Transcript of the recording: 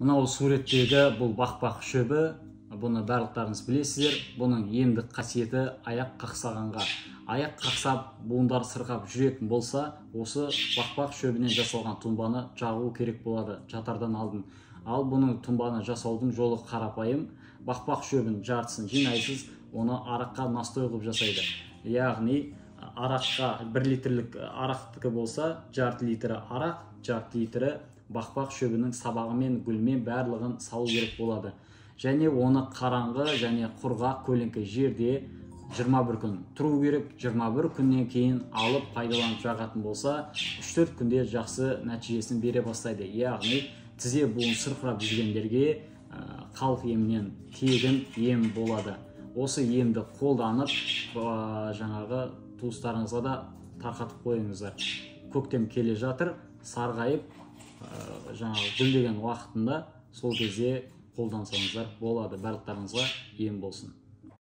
Мынау суреттегі бұл бақбақ шөбі, бұны барлықтарыңыз білесіздер. Бұның емдік қасиеті аяқ қақсағанға. Аяқ қақсап, буындар сырқап жүретін болса, осы бақбақ шөбінен жасалған тұнбаны жағу керек болады жатардан алдын. Ал бұның тұнбаны жасаудың жолы қарапайым. Бақбақ шөбін жартысын жинайсыз, оны араққа настой қылып жасайды. Яғни араққа 1 литрлік арақтікі болса, жарты литрі арақ, жарты литрі бақбақ шөбінің сабағымен, гүлімен барлығын салу керек болады. Және оны қараңғы және құрғақ көлеңке жерде 21 күн тұру керек. 21 күннен кейін алып пайдаланып жағатын болса, 3-4 күнде жақсы нәтижесін бере бастайды. Яғни тізе буын сырқырап жүргендерге халық емінен тегін ем болады. Осы емді қолданып, жаңағы туыстарыңызға да тарқатып қойыңыздар. Көктем келе жатыр, сарғайып, жаңағы гүлдеген уақытында сол кезде қолдансаңыздар болады. Барлықтарыңызға ем болсын.